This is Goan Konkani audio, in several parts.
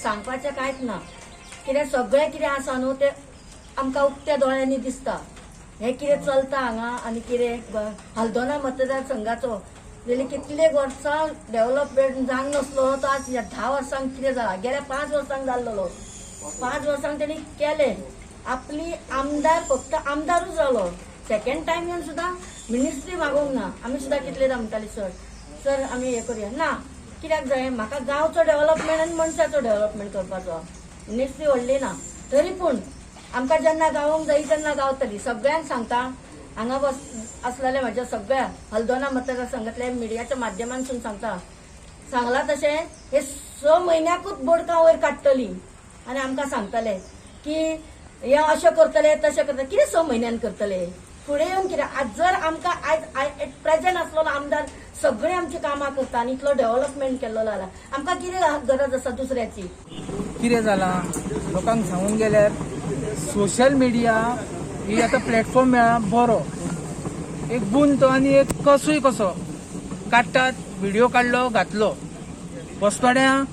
सांगपाचें कांयच ना. कित्याक सगळें कितें आसा न्हू तें आमकां उक्त्या दोळ्यांनी दिसता. हें कितें चलता हांगा आनी कितें हल्दोना मतदारसंघाचो गेली कितले वर्सां डेव्हलपमेंट जावंक नासलो तो आज ह्या 10 वर्सांक कितें जाला. गेल्या 5 वर्सांक जाल्लो, 5 वर्सांक तेणी केलें. आपली आमदार फक्त आमदारूच जालो, सेकंड टायम येवन सुद्दां मिनिस्ट्री मागोवंक ना. आमी सुद्दां कितले म्हणटाली सर सर आमी हें करुया ना, कित्याक जाय म्हाका गांवचो डेव्हलपमेंट आनी मनशाचो डेव्हलपमेंट करपाचो, मिनिस्ट्री व्हडली ना. तरी पूण आमकां जेन्ना गावोंक जाय तेन्ना गावतली. सगळ्यांक सांगता हांगा बस आसलेले म्हज्या सगळ्या हल्दोना मतदारसंघातल्या मिडियाच्या माध्यमांतसून सांगता, सांगला तशें हे 6 म्हयन्याकूच बोडकां वयर काडटली आनी आमकां सांगतले की हे अशें करतले तशें करतले. कितें 6 म्हयन्यान करतले? फुडें येवन कितें? आज जर आमकां आयज एट प्रेजंट आसलेलो आमदार सगळीं आमची कामां करता आनी इतलो डेव्हलपमेंट केल्लो जाल्यार आमकां कितें गरज आसा दुसऱ्याची? कितें जालां लोकांक सांगूंक गेल्यार सोशल मिडिया ही आतां प्लॅटफॉर्म मेळ्ळा बरो, एक बून तो आनी एक कसूय कसो काडटात, व्हिडियो काडलो घातलो बसतोड्यां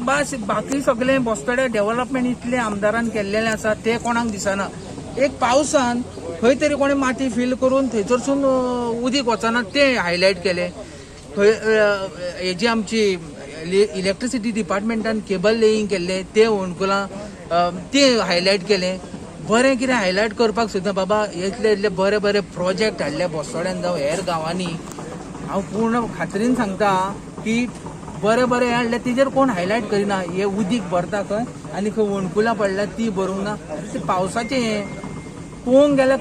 बस. बाकी सगळें बसतोड्या डेव्हलपमेंट इतलें आमदारान केल्लेलें आसा तें कोणाक दिसना. एक पावसान खंय तरी कोणें माती फील करून थंयसरसून उदीक वचना तें हायलायट केलें. खंय हेजी आमची इलेक्ट्रिसिटी डिपार्टमेंटान केबल लेईंग केल्लें तें होणकुलां तें हायलायट केलें. बरें कितें हायलायट करपाक सोदना बाबा, इतले इतले बरे बरे प्रोजेक्ट हाडले बोसोड्यान जावं हेर गांवांनी. हांव पूर्ण खात्रीन सांगता की बरे बरे हाडले तेजेर कोण हायलायट करिना. हे उदीक भरता खंय आनी खंय वणकुलां पडल्या ती भरूंक ना. ते पावसाचें हें पळोवंक गेल्यार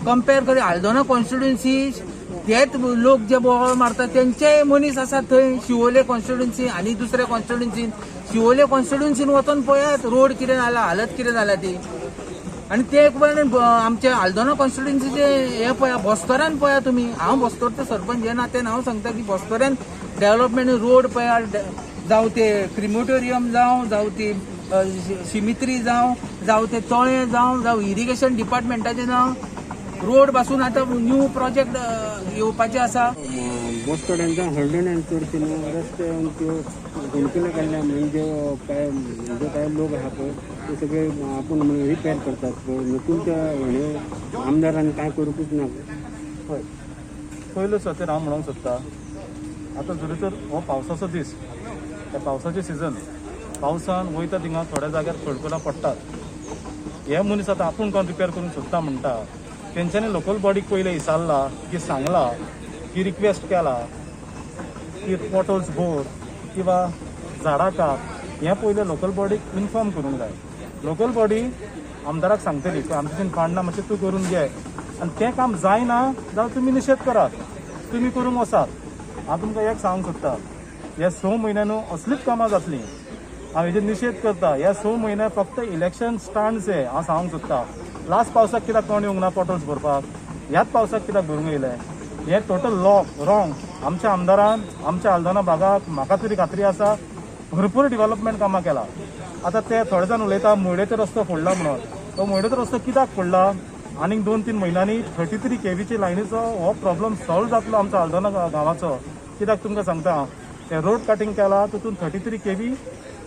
कंपेर करी आल्दोना कॉन्स्टिट्युन्सी तेच लोक जे बोवाळ मारतात तेंचेय मनीस आसात थंय शिवोले कॉन्स्टिट्युन्सी आनी दुसऱ्या कॉन्स्टिट्युन्सीन. शिवोले कॉन्स्टिट्युन्सीन वचोन पळयात रोड कितें जाला, हालत कितें जाल्या ती. आनी ते एक आमच्या आल्दोना कॉन्स्टिट्युन्सीचे हे पळया, बोस्तोऱ्यान पळया तुमी. हांव बोस्तोरचो सरपंच हे नात्यान हांव सांगता की बोस्तोऱ्यान डेव्हलपमेंट रोड पळया, जावं ते क्रिमोटोरियम जावं, जावं ती शिमित्री जावं, जावं ते तळें जावं, जावं इरिगेशन डिपार्टमेंटाचें जावं, रोड पासून आतां न्यू प्रोजेक्ट येवपाचे आसा. बोस्तोड्यान जावं हळदोण्यान चडशे न्हू रस्ते त्यो होणकुलां काडल्या म्हणून जे काय लोक आहा पळय ते सगळे आपूण म्हणून रिपेर करतात पळय. तुमच्या हे आमदारान कांय करूंकूच ना. हय, पयलो सतेर हांव म्हणूंक सोदता, आतां जरी तर हो पावसाचो दीस, त्या पावसाचे सिजन, पावसान वयता थिंगा थोड्या जाग्यार खडकुलां पडटात. हे मनीस आतां आपूण कोण रिपेर करूंक सोदता म्हणटा, तेंच्यांनी लोकल बॉडीक पयलें विचारला की सांगला की रिक्वेस्ट केला की पोटल्स भर किंवा झाडां काप? हें पयलें लोकल बॉडीक इन्फॉर्म करूंक जाय. लोकल बॉडी आमदाराक सांगतली की आमच्याच्यान काडना, मातशें तूं करून घे. आनी तें काम जायना जाल्यार तुमी निशेध करात, तुमी करूंक वचात. हांव तुमकां एक सांगूंक सोदता, ह्या 6 म्हयन्या न्हू असलीच कामां जातलीं. हांव हेजेर निशेध करता. ह्या 6 म्हयन्या फक्त इलेक्शन स्टांट्स हे हांव सांगूंक सोदता. लास्ट पावसाक कित्याक कोण येवंक ना पोटल्स भरपाक? ह्याच पावसाक कित्याक भरूंक येयले? हें टोटल लॉक रॉंग. आमच्या आमदारान आमच्या आल्दोना भागाक म्हाका तरी खात्री आसा भरपूर डेव्हलपमेंट कामां केला. आतां ते थोडे जाण उलयता मुळेचो रस्तो फोडला म्हणून. तो मुळेचो रस्तो कित्याक फोडला? आनीक 2-3 म्हयन्यांनी 33 केवीची लायनीचो हो प्रॉब्लम सॉल्व जातलो आमचो आल्दोना गांवाचो. कित्याक तुमकां सांगता, ते रोड कटिंग केला तितून 33 केवी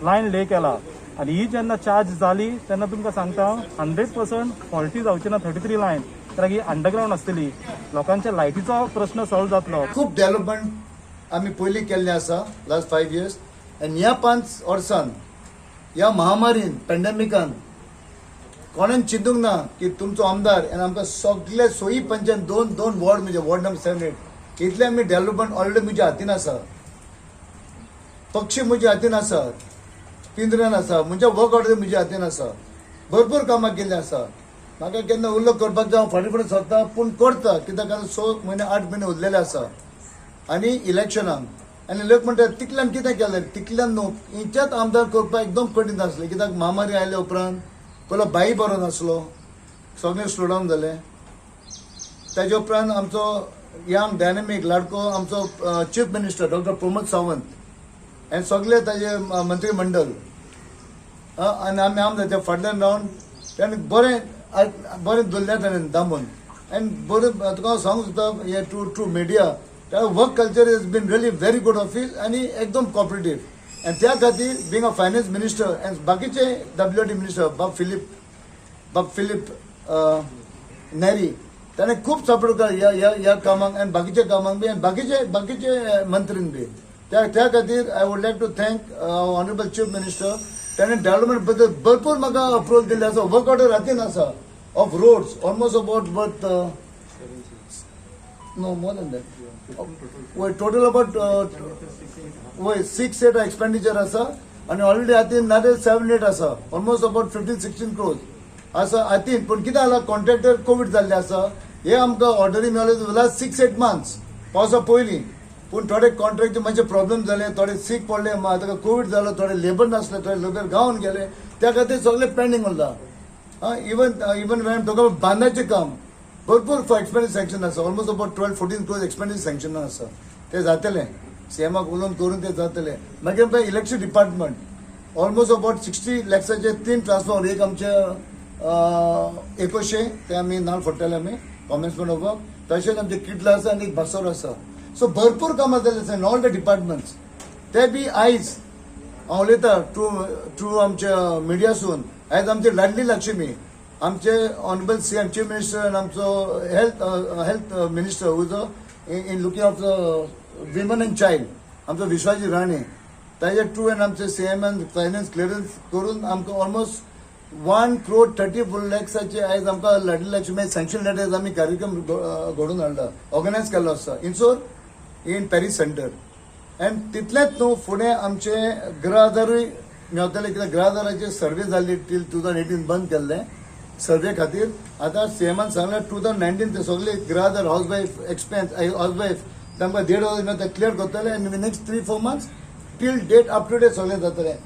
लायन ले केला आनी ही जेन्ना चार्ज जाली तेन्ना तुमकां सांगता 100% फॉल्टी जावची ना 33 लायन, कित्याक ही अंडरग्रावंड आसतली. लोकांच्या लायटीचो प्रश्न सॉल्व जातलो. खूब डेव्हलपमेंट आमी पयलीं केल्लें आसा लास्ट 5 इयर्स आनी ह्या 5 वर्सान ह्या महामारीन पेंडेमिकान कोणेन चिंतूंक ना की तुमचो आमदार आनी आमकां सगळे सोयी पंचायत दोन दोन वॉर्ड म्हणजे वॉर्ड नंबर 7, 8 इतले आमी डेव्हलपमेंट ऑलरेडी म्हज्या हातीन आसा. पक्षी म्हज्या हातीन आसा, पिंजऱ्यान आसा, म्हज्या वर्क ऑर्डर म्हज्या हातीन आसा. भरपूर कामां केल्लीं आसा. म्हाका केन्ना उल्लेख करपाक जाय हांव फाटीं फुडें सरता, पूण करता कित्याक आतां 6 म्हयने 8 म्हयने उरलेले आसा आनी इलेक्शनाक. आनी लोक म्हणटात तितल्यान कितें केलें तितल्यान न्हू, हिच्यात आमदार करपाक एकदम कठीण आसलें कित्याक महामारी आयल्या उपरांत पयलो बाई बरो नासलो, सगळें स्लो डावन जालें. ताजे उपरांत आमचो यंग डायनामीक लाडको आमचो chief minister doctor Pramod Sawant आनी सगळे ताजे मंत्रीमंडळ आनी आमी आमदार फाटल्यान रावन ताणें बरें बरें धरलें ताणें दामून. आनी बरें तुका हांव सांगूंक सोदता हे true true media, work culture is been really very good office आनी एकदम कॉपरेटीव. आनी त्या खातीर being a finance minister and बाकीचे डब्ल्यू डी मिनिस्टर बाब फिलीप, बाब फिलीप नेरी, ताणें खूब सपोर्ट केला ह्या ह्या ह्या कामाक आनी बाकीच्या कामांक बी आनी बाकीचे मंत्रीन बी. त्या खातीर I would like to thank honourable chief minister. ताणें डेव्हलपमेंट बद्दल भरपूर म्हाका अप्रुवल दिल्लें आसा. वर्क ऑर्डर हातीन आसा of roads almost about worth, no, more than that. वय, टोटल अबाउट वय 6-8 एक्सपेंडिचर आसा आनी ऑलरेडी हातीन नाजाल्यार 7-8 आसा. ऑलमोस्ट अबाउट 15-16 क्रोर्स आसा हातीन. पूण कितें जाला, कॉन्ट्रॅक्टर कोवीड जाल्ले आसा. हे आमकां ऑर्डरी मेळ्ळे लास्ट 6-8 मंथ्स पावसा पयलीं, पूण थोडे कॉन्ट्रॅक्ट मातशे प्रॉब्लेम जाले, थोडे सीक पडले, ताका कोवीड जालो, थोडे लेबर नासले, थोडे लेबर गावन गेले. त्या खातीर सगळे पेंडींग उरला. इवन वेन तुका बांदाचें काम भरपूर फॉर एक्सपेंडिचर सँक्शन आसा. Almost about 12-14 crores expenditure sanction आसा. ते जातले, सीएमाक उलोवन करून ते जातले. मागीर आमकां इलेक्ट्रिक डिपार्टमेंट ऑलमोस्ट अबाउट 60 लॅक्साचे तीन ट्रान्सफॉर्मर, एक आमचे एकोशे, ते आमी नाल फोडटले आमी कॉमेन्समेंट ऑफ वर्क. तशेंच आमचे किटला आसा आनी एक बासोर आसा. सो भरपूर कामां जाल्ली आसा इन ऑल the departments. ते बी आयज हांव उलयतां थ्रू आमच्या मिडियासून, आयज आमचे लाडली लक्ष्मी, आमचे honourable CM, chief minister आनी आमचो health minister who's in looking of the women and child, आमचो विश्वाजी राणे, ताजे थ्रू आनी आमचे सीएमान फायनान्स क्लियरन्स करून आमकां ऑलमोस्ट 1 क्रोड 34 लॅक्साचे आयज आमकां लाडली लक्ष्मी सँक्शन लेटर्स आमी कार्यक्रम घडोवन हाडला, ऑर्गनायज केल्लो आसा इन्सोर इन पॅरीस सेंटर. आनी तितलेंच न्हू, फुडें आमचे गृह आधारूय मेवतले, कित्याक गृह आधाराचे सर्वे जाल्ली टील 2018 बंद केल्ले सर्वे खातीर. आतां सीएमान सांगलें, 2019 ते सगळे गृह आधार house wife expense, house wife तांकां 1,500 मेळटा, क्लियर करतले आनी next 3-4 months till date up to date सगळें जातलें.